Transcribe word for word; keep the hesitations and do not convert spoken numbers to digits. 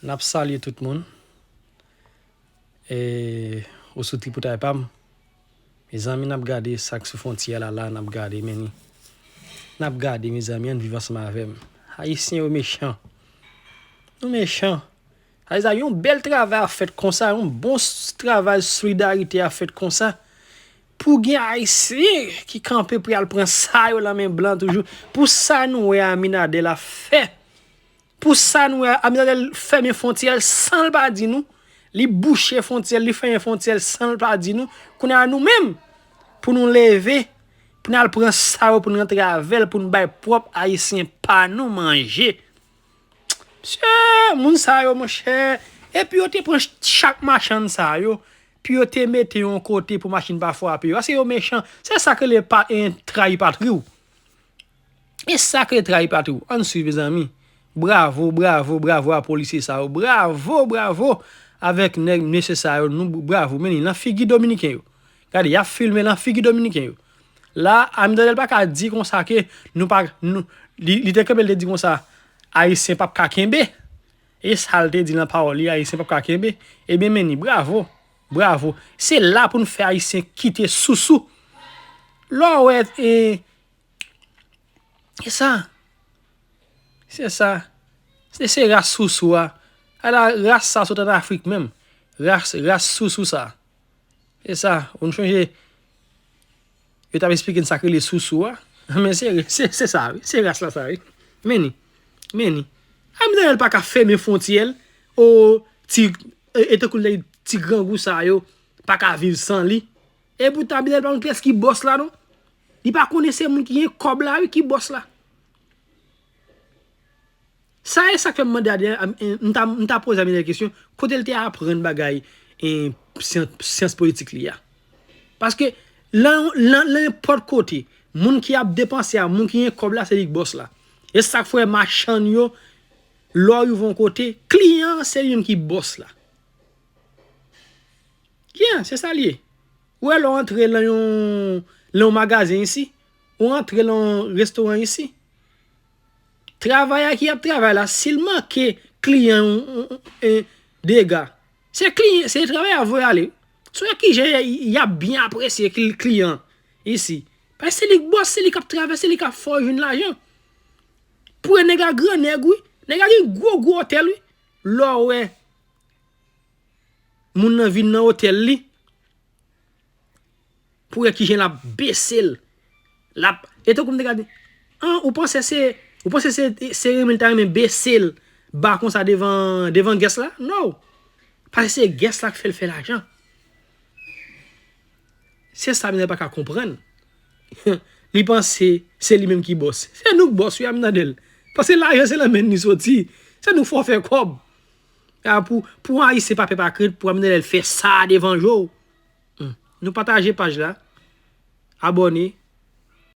N ap salye tout moun. E, ou sou tripotay pa m. Mezanmi, n ap gade sa k sou fwontyè la, la, n ap gade, men ni. N ap gade, mezanmi, ann viv ansanm avè m. Ayisyen yo mechan. Nou mechan. Sa vle di yon bèl travay ap fèt konsa, yon bon s-, travay solidarite ap fèt konsa. Pou gen Ayisyen ki kanpe pou y al pran sa yo nan men blan toujou. Pou sa nou wè Aminadèl ap fè. Pou sa nou wè Aminadèl fèmen fwontyè l san l pa di nou. Li bouche fwontyè l, li fèmen fwontyè l san l pa di nou. Kounye a nou menm, pou nou leve, pou n al pran sa yo, pou n rantre avè l, pou n bay pwòp Ayisyen pa nou manje. Mesye, moun sa yo, monchè, epi yo te pran ch-, chak machann sa yo, pou yo te mete yo yon kote pou machin pa frape yo. Paske yo mechan. Se sa k rele pa, en, trayi patri w. E sa k rele trayi patri w. Ann swiv, mezanmi. Bravo, bravo, bravo a polisye sa yo. Bravo, bravo avèk nèg, mesye sa yo. Nou bravo. Men li nan figi dominiken yo. Gade, y ap filme nan figi dominiken yo. La, Aminadèl pa ka di konsa ke nou pa, nou, li, li te kenbe, li te di konsa, Ayisyen p ap ka kenbe. E sa l te di nan pawòl li, Ayisyen p ap ka kenbe. Ebyen, men ni, bravo, bravo. Se la pou n fè Ayisyen kite sousou. Lè w wè, e, e sa, se sa. Se, se ras sousou a. Ala ras sa sot ann Afrik menm. Ras, ras sousou sa. E sa, ou n chonje, yo t ap esplike n sa k rele sousou a. Men se, se, se sa, wi. Se ras la sa, wi. Men ni. Men ni. Aminadèl pa ka fèmen fwontyè l. O, ti, e, e tankou l di ti grangou sa yo pa ka viv san li. E poutan, Aminadèl pa konn kiyès ki bòs la, non. Li pa konnen se moun ki gen kòb la, wi, ki bòs la. Sa e sa k fè m mande Adrien, m ta, m ta poze Aminadèl kesyon, kote l te aprann bagay, e, syans, syans politik li a. Paske, nan, nan, nan nenpòt kote, moun ki ap depanse a, moun ki gen kòb la, se li k bòs la. E sa k fè machann yo, lè w rive yon kote, kliyan an, se li menm ki bòs la. Kliyan, se sa l ye. Ou wè lè w antre nan yon, nan yon magazen isi, ou antre nan yon restoran isi, travayè ki ap travay la, si l manke kliyan yon, yon, yon, e, dega, se kliyan, se travayè a voye ale. Sou wè kijan y, y ap byen apresye kli-, kliyan isi. Paske se li k bòs, se li k ap travay, se li k ap fè w jwenn lajan. Pou wè nèg la gran nèg, wi. Nèg la gen gwo, gwo otèl, wi. Lè w wè moun nan vin nan otèl li, pou wè kijan l ap bese l. L ap, e tankou m te ka di, an, ou panse se, ou panse se, se renmen l ta renmen bese l ba konsa devan, devan guest la? No. Paske se guest la k fè l fè lajan. Se sa Aminadèl pa ka konprann. Li panse se li menm ki bòs. Se nou k bòs, wi, Aminadèl. Paske lajan se nan men n li soti. Se nou k fè w fè kòb. A, pou, pou Ayisyen pa pè pa krent, pou Aminadèl fè sa devan je w. Hmm. Nou pataje paj la. Abòne.